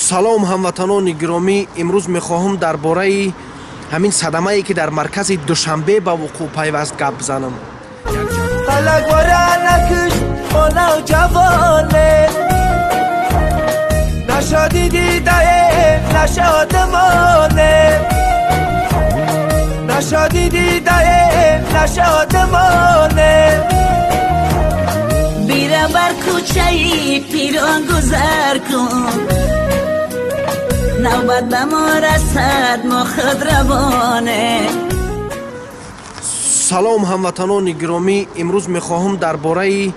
Салом ҳамватанони гиромӣ, имрӯз мехоҳам дар бораи ҳамин садамае ки дар маркази Душанбе ба вуқӯъ пайваст гап бизанам. Бира бар кӯчаи пирон гузар кун, навбат ба мо расад, мо худ равоне. Салом ҳамватанони гиромӣ, имрӯз мехоҳам дар бораи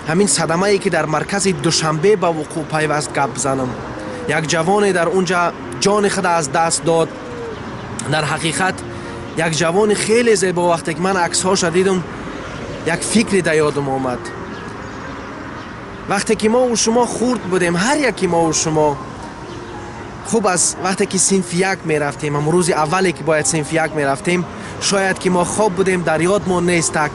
ҳамин садамае ки дар маркази Душанбе ба вуқӯъ пайваст гап бизанам. Як ҷавоне дар унҷа ҷони худ аз даст дод. Дар ҳақиқат як ҷавони хеле зебо. Вақте ки ман аксҳоша дидам, як фикре дар ёдам омад. Вақте ки мову шумо хурд будем, ҳар яки мову шумо хуб аз вақте ки синфи як мерафтем, ам рӯзи аввале ки бояд синфи як мерафтем, шояд ки мо хоб будем, дар ёдмон нестак,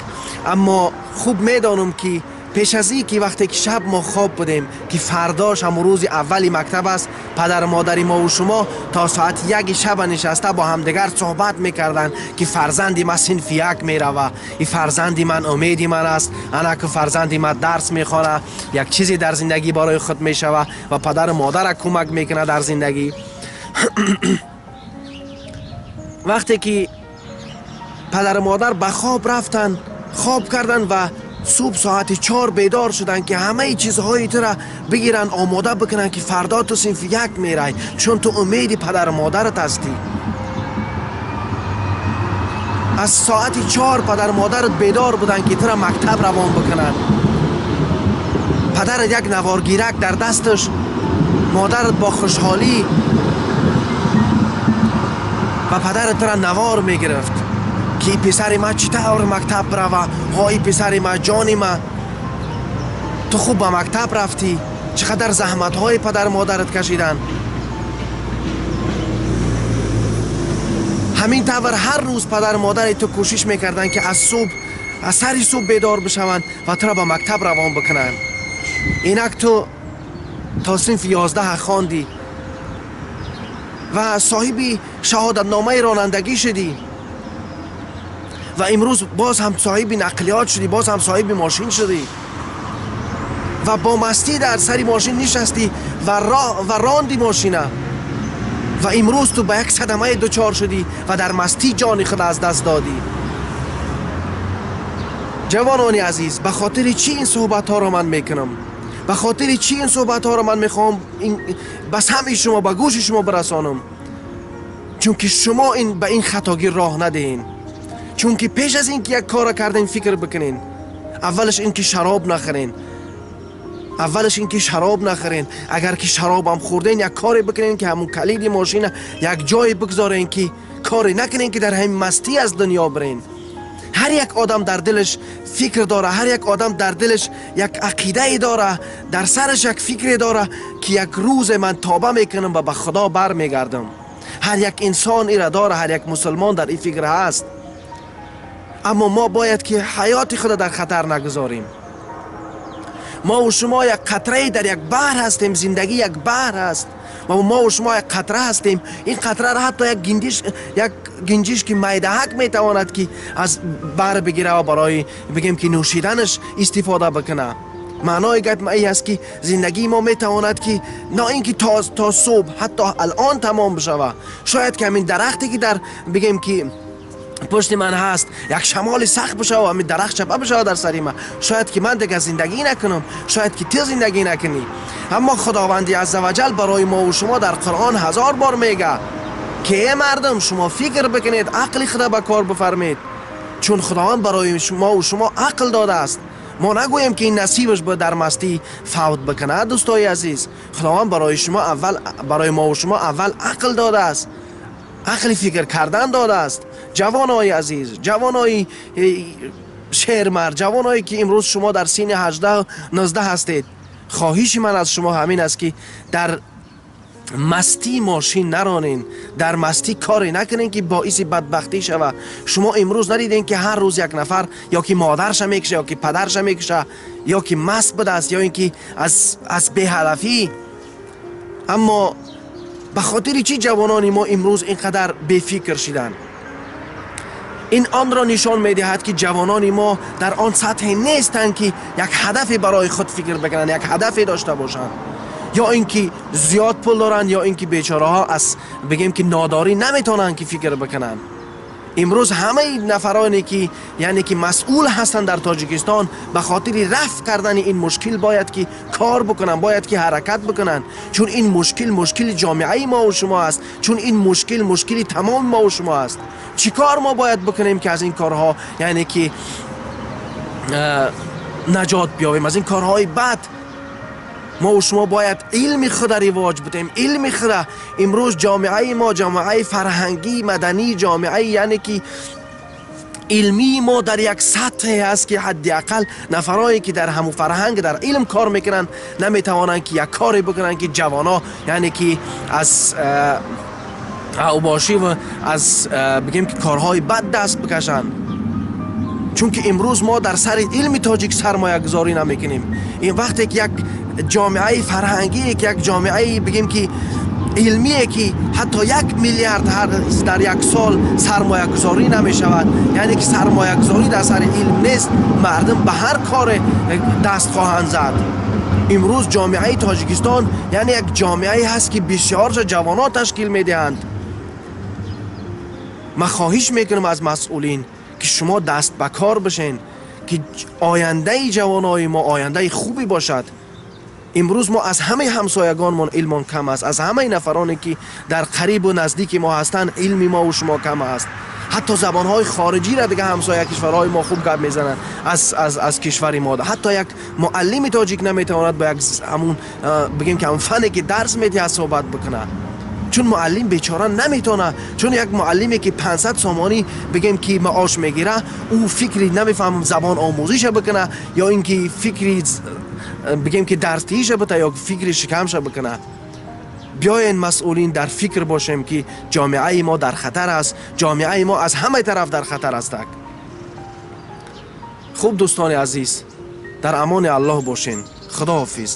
аммо хуб медонам ки пеш аз ин ки вақте ки шаб мо хоб будем, ки фардош ҳамон рӯзи аввали мактаб аст, падару модари мову шумо то соати яки шаба нишаста бо ҳамдигар суҳбат мекарданд, ки фарзанди ман синфи як мерава, и фарзанди ман умеди ман аст, ана ки фарзанди ман дарс мехона, як чизе дар зиндагӣ барои худ мешава ва падару модара кӯмак мекунад дар зиндагӣ. Вақте ки падару модар ба хоб рафтанд, хоб карданд ва субҳ соати 4 бедор шуданд, ки ҳамаи чизҳои тура бигиранд, омода бикунанд, ки фардо ту синфи як мерай, чун ту умеди падару модарат ҳастӣ. Аз соати 4 падару модарат бедор буданд, ки тура мактаб равон бикунанд. Падарат як наворгирак дар дасташ, модарат бо хушҳолӣ ва падарат тура навор мегирифт, ки писари ман чӣ тавр мактаб рава, ҳои писари ман, ҷони ман, ту хуб ба мактаб рафтӣ, чӣ қадар заҳматҳои падару модарат кашиданд. Ҳамин тавр ҳар рӯз падару модари ту кӯшиш мекарданд, ки аз субҳ, аз сари субҳ бедор бишаванд ва туро ба мактаб равон бикунанд. Инак ту то синфи 11 хондӣ ва соҳиби шаҳодатномаи ронандагӣ шудӣ ва имрӯз боз ҳам соҳиби нақлиёт шудӣ, боз ҳам соҳиби мошин шудӣ ва бо мастӣ дар сари мошин нишастӣ ва ронди мошина ва имрӯз ту ба як садамае дучор шудӣ ва дар мастӣ ҷони худ аз даст додӣ. Ҷавонони азиз, ба хотири чӣ ин суҳбатҳоро ман мекунам? Ба хотири чӣ ин суҳбатҳоро ман мехоҳам ба самъи шумо, ба гӯши шумо бирасонам? Чунки шумо ба ин хатогӣ роҳ надиҳед. Чунки пеш аз ин ки як корро кардем, фикр бикунен. Аввалаш ин ки шароб нахӯрен, аввалаш ин ки шароб нахӯрен. Агар ки шаробам хӯрден, як коре бикунен, ки ҳамун калиди мошина як ҷое бигзорен, ки коре накунен, ки дар ҳамин мастӣ аз дунё бирен. Ҳар як одам дар дилаш фикр дора, ҳар як одам дар дилаш як ақидае дора, дар сараш як фикре дора, ки як рӯзе ман тоба мекунам ва ба Худо бармегардам. Ҳар як инсон ира дора, ҳар як мусулмон дар ин фикр ҳаст. Аммо мо бояд ки ҳаёти худро дар хатар нагузорем. Мову шумо як қатрае дар як баҳр ҳастем. Зиндагӣ як баҳр аст ва мову шумо як қатра ҳастем. Ин қатраро ҳатто як гинҷиш ки майдаҳак метавонад ки аз баҳр бигира ва барои бигем ки нӯшиданаш истифода бикуна. Маънои гап ин аст, ки зиндагии мо метавонад ки на ин ки то субҳ, ҳатто алон тамом бишава. Шояд ки ҳамин дарахте ки дар бигем ки пушти ман ҳаст, як шамоли сахт бишава, ҳамин дарахт чапа бишава дар сари ман, шояд ки ман дигар зиндагӣ накунам, шояд ки ту зиндагӣ накунӣ. Аммо Худованди аззаваҷал барои мову шумо дар Қуръон 1000 бор мега, ки эй мардум, шумо фикр бикунед, ақли худро ба кор бифармед, чун Худованд барои мову шумо ақл додааст. Мо нагӯем, ки ин насибаш бояд дар мастӣ фавт бикунад. Дӯстои азиз, Худованд барои шумо аввал, барои мову шумо аввал ақл додааст, ақли фикр кардан додааст. Ҷавонои азиз, ҷавонои шермард, ҷавоное ки имрӯз шумо дар синни 18-19 ҳастед, хоҳиши ман аз шумо ҳамин аст, ки дар мастӣ мошин наронен, дар мастӣ коре накунен, ки боиси бадбахтӣ шава. Шумо имрӯз надиден, ки ҳар рӯз як нафар ё ки модарша мекуша, ё ки падарша мекуша, ё ки маст будааст, ё ин ки аз беҳадафӣ. Аммо Ба хотири чӣ ҷавонони мо имрӯз ин қадар бефикр шиданд? Ин онро нишон медиҳад, ки ҷавонони мо дар он сатҳе нестанд, ки як ҳадафе барои худ фикр бикунанд, як ҳадафе дошта бошанд. Ё ин ки зиёд пул доранд, ё ин ки бечораҳо аз бигем ки нодорӣ наметавонанд ки фикр бикунанд. Имрӯз ҳамаи нафароне ки яъне ки масъул ҳастанд дар Тоҷикистон, ба хотири рафъ кардани ин мушкил бояд ки кор бикунанд, бояд ки ҳаракат бикунанд. Чун ин мушкил мушкили ҷомеаи мо ва шумо аст, чун ин мушкил мушкили тамоми мо ва шумо аст. Чӣ кор мо бояд бикунем, ки аз ин корҳо яъне ки наҷот биёбем, аз ин корҳои бад? Мо ва шумо бояд илми худа ривоҷ бидем, илми худа. Имрӯз ҷомеаи мо ҷомеаи фарҳангӣ, маданӣ, ҷомеаи яъне ки илмии мо дар як сатҳе аст, ки ҳадди ақал нафарое ки дар ҳамун фарҳанг, дар илм кор мекунанд, наметавонанд ки як коре бикунанд, ки ҷавоно яъне ки аз авбошӣ ва аз бигем ки корҳои бад даст бикашанд. Чунки имрӯз мо дар сари илми тоҷик сармоягузорӣ намекунем. Ин вақте ки як ҷомеаи фарҳангие, ки як ҷомеаи бигем ки илмие, ки ҳатто 1 миллиард дар як сол сармоягузорӣ намешавад, яъне ки сармоягузорӣ дар сари илм нест, мардум ба ҳар коре даст хоҳанд зад. Имрӯз ҷомеаи Тоҷикистон яъне як ҷомеае ҳаст, ки бисёрша ҷавонон ташкил медиҳанд. Ман хоҳиш мекунам аз масъулин, ки шумо даст ба кор бишен, ки ояндаи ҷавонои мо ояндаи хубе бошад. Имрӯз мо аз ҳамаи ҳамсоягонмон илмон кам аст, аз ҳамаи нафароне ки дар қарибу наздики мо ҳастанд, илми мо ва шумо кам аст. Ҳатто забонҳои хориҷиро дига ҳамсоя кишварҳои мо хуб гап мезананд аз кишвари мо. Ҳатто як муаллими тоҷик наметавонад бо як ҳамун бигем ки ҳамун фане ки дарс медиҳад суҳбат бикунад, чун муаллим бечора наметавонад. Чун як муаллиме ки 500 сомонӣ бигем ки маош мегира, ӯ фикри намефаҳмам забон омӯзиша бикуна, ё ин ки фикри бигем ки дарсдиҳиша бита, ё фикри шикамша бикуна. Биёен, масъулин, дар фикр бошем, ки ҷомеаи мо дар хатар аст, ҷомеаи мо аз ҳамаи тараф дар хатар астак. Хуб, дӯстони азиз, дар амони Аллоҳ бошен. Худоҳофиз.